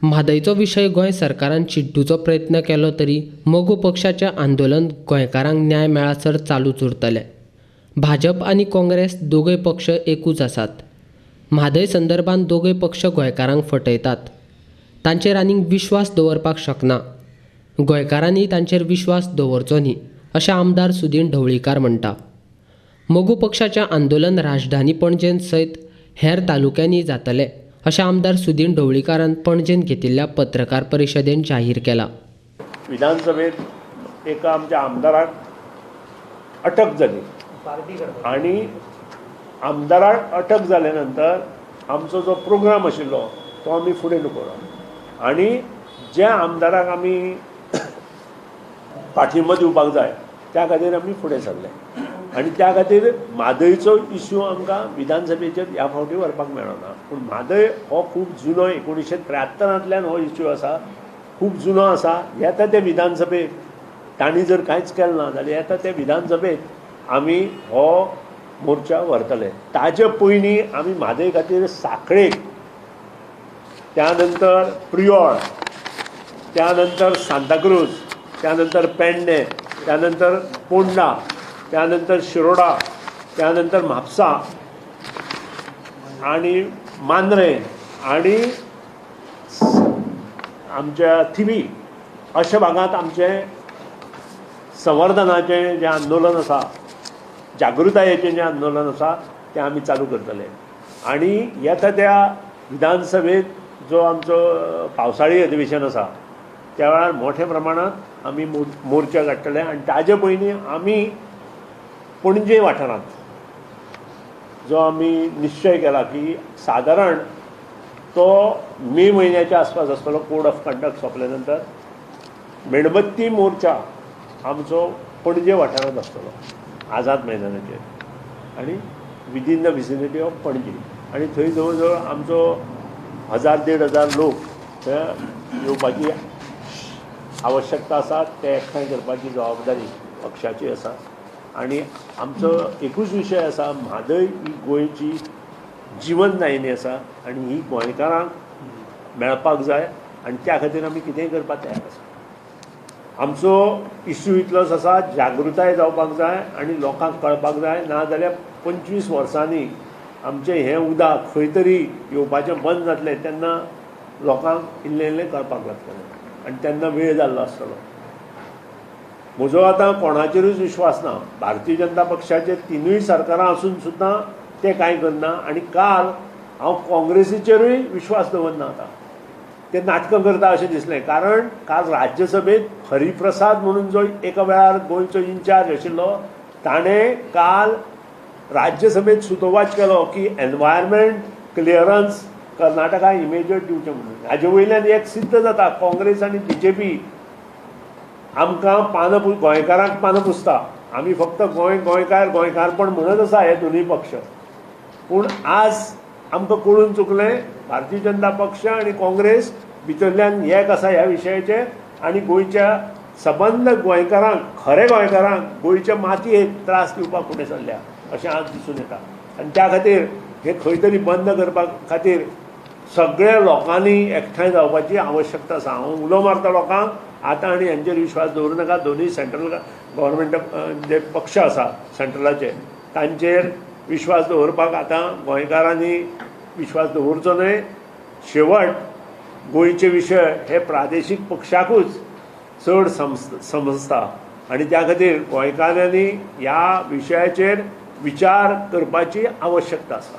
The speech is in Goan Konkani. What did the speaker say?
म्हादयचो विशय गोंय सरकारान चिड्डुचो प्रयत्न केलो तरी मगो पक्षाचें आंदोलन गोंयकारांक न्याय मेळासर चालूच उरतलें. भाजप आनी काँग्रेस दोगूय पक्ष एकूच आसात. म्हादय संदर्भात दोगूय पक्ष गोंयकारांक फटयतात. तांचेर आनीक विश्वास दवरपाक शकना. गोंयकारांनी तांचेर विश्वास दवरचो न्ही अशें आमदार सुदिन ढवळीकार म्हणटा. मगो पक्षाचें आंदोलन राजधानी पणजेन सयत हेर तालुक्यांनी जातलें अशें आमदार सुदिन ढवळीकारान पणजेन घेतिल्ल्या पत्रकार परिशदेन जाहीर केलां. विधानसभेत एका आमच्या आमदाराक अटक जाली आनी आमदाराक अटक जाल्या नंतर आमचो जो प्रोग्राम आशिल्लो तो आमी फुडें नुकलो आनी ज्या आमदाराक आमी पाठिंबो दिवपाक जाय त्या खातीर आमी फुडें सरले आनी त्या खातीर म्हादयचो इश्यू आमकां विधानसभेचेर ह्या फावटी व्हरपाक मेळना. पूण म्हादय हो खूब जुनो 1973 हो इश्यू आसा, खूब जुनो आसा. येता ते विधानसभेक तांणी जर कांयच केलें ना जाल्यार येता ते विधानसभेत आमी हो मोर्चा व्हरतले. ताजे पयलीं आमी म्हादय खातीर साखळेक, त्यानंतर प्रियोळ, त्यानंतर सांताक्रूज, त्यानंतर पेडणे, त्यानंतर पोंडा, त्यानंतर शिरोडा, त्यानंतर म्हापसा आनी मांद्रें आनी आमच्या थिवी अशा भागांत आमचें संवर्धनाचें जें आंदोलन आसा, जागृतायेचें जें आंदोलन आसा तें आमी चालू करतले. आनी येता त्या विधानसभेत जो आमचो पावसाळी अधिवेशन आसा त्या वेळार मोठ्या प्रमाणांत आमी मोर्चा काडटले आनी ताजे पयलीं आमी पणजे वाठारांत जो आमी निश्चय केला की सादारण तो मे म्हयन्याच्या आसपास आसतलो. कोड ऑफ कंडक्ट सोंपल्या नंतर मेणबत्ती मोर्चा आमचो पणजे वाठारांत आसतलो, आझाद मैदानाचेर आनी within the vicinity of Panaji. आनी थंय जवळ जवळ आमचो 1000 1500 लोक थंय येवपाची आवश्यकता आसा. ते एकठांय करपाची जबाबदारी पक्षाची आसा आनी आमचो एकूच विशय आसा, म्हादय ही गोंयची जिवनदायिनी आसा आनी ही गोंयकारांक मेळपाक जाय आनी त्या खातीर आमी कितेंय करपाक तयार आसा. आमचो इश्यू इतलोच आसा, जागृताय जावपाक जाय आनी लोकांक कळपाक जाय, नाजाल्यार 25 वर्सांनी आमचें हें उदक खंय तरी येवपाचें बंद जातलें तेन्ना लोकांक इल्लें इल्लें कळपाक लागतलें आनी तेन्ना वेळ जाल्लो आसतलो. म्हजो आतां कोणाचेरूच विश्वास ना. भारतीय जनता पक्षाचे 3 सरकारां आसून सुद्दां ते कांय करना आनी काल हांव काँग्रेसीचेरूय विश्वास दवरना. आतां ते नाटकां करता अशें दिसलें, कारण काल राज्यसभेत हरिप्रसाद म्हणून जो एका वेळार गोंयचो इन्चार्ज आशिल्लो ताणें काल राज्यसभेत सुतोवाच केलो की एनवायरमेंट क्लियरन्स कर्नाटका इमिजिएट दिवचें म्हणून. हाजे वयल्यान एक सिद्ध जाता काँग्रेस आनी बीजेपी आमकां पानां गोंयकारांक पानां पुसता. आमी फक्त गोंय गोंयकार गोंयकारपण म्हणत आसा हे दोनूय पक्ष, पूण आज आमकां कळून चुकलें भारतीय जनता पक्ष आनी काँग्रेस भितरल्यान एक आसा ह्या विशयाचेर आनी गोंयच्या सबंद गोंयकारांक, खरे गोंयकारांक गोंयच्या मातयेक त्रास दिवपाक फुडें सरल्या अशें आज दिसून येता. आनी त्या खातीर हे खंय तरी बंद करपा खातीर सगळ्या लोकांनी एकठांय जावपाची आवश्यकता आसा. हांव उलो मारता लोकांक आतां आनी हेंचेर विश्वास दवरूं नाका. दोनूय सेंट्रल गव्हर्मेंट जे पक्ष आसा सेंट्रलाचे तांचेर विश्वास दवरपाक आतां गोंयकारांनी विश्वास दवरचो न्हय. शेवट गोंयचे विशय हे प्रादेशीक पक्षाकूच चड समजता आनी त्या खातीर गोंयकारांनी ह्या विशयाचेर विचार करपाची आवश्यकता आसा.